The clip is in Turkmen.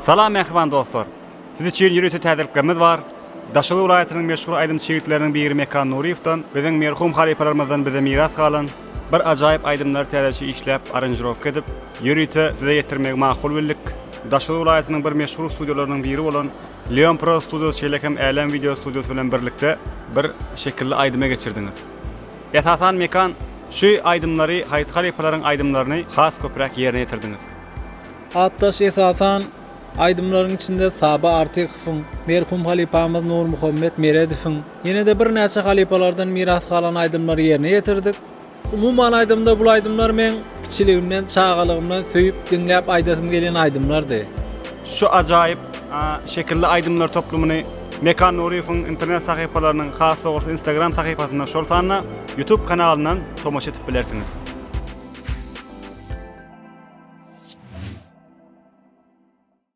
Salam mähriban dostlar! Siz üçin ýörite täzeliklerimiz bar. Daşoguz welaýatynyň meşhur aýdymçy ýigitleriniň biri Mekan Nuryýewden biziň merhum halypalarymyzdan bize miras galan bir ajaýyp aýdymlary täzeçe işläp aranžirowka edip, ýörite size ýetirmegi makul bildik. Daşoguz welaýatynyň bir meşhur studiýalarynyň biri bolan Leon Pro Studios şeýle hem Älem Wideo studiýasy bilen birlikde bir şekilli aýdyma geçirdiňiz. Esasan Mekan şu aýdymlary haýsy halypalaryň aýdymlaryny has köpräk ýerine ýetirdiňiz? Atdaş esasan aýdymlaryň içinde Saba Artykowyň, merhum halypamyz Nurmuhammet Meredowyň, ýene-de birnäçe halypalardan miras galan aýdymlary ýerine ýetirdik. Umuman aýdamda bul aýdymlar meň kiçiligimden, çagalygymdan söýüp, diňläp aýdasym gelýän aýdymlardy. Şu ajaýyp şekilli aýdymlar toplumyny Mekan Nuryýewiň internet sahypalarynyň, has dogrusy Instagram sahypasyndan, şol sanda YouTube kanalyndan tomaşa edip bilersiňiz.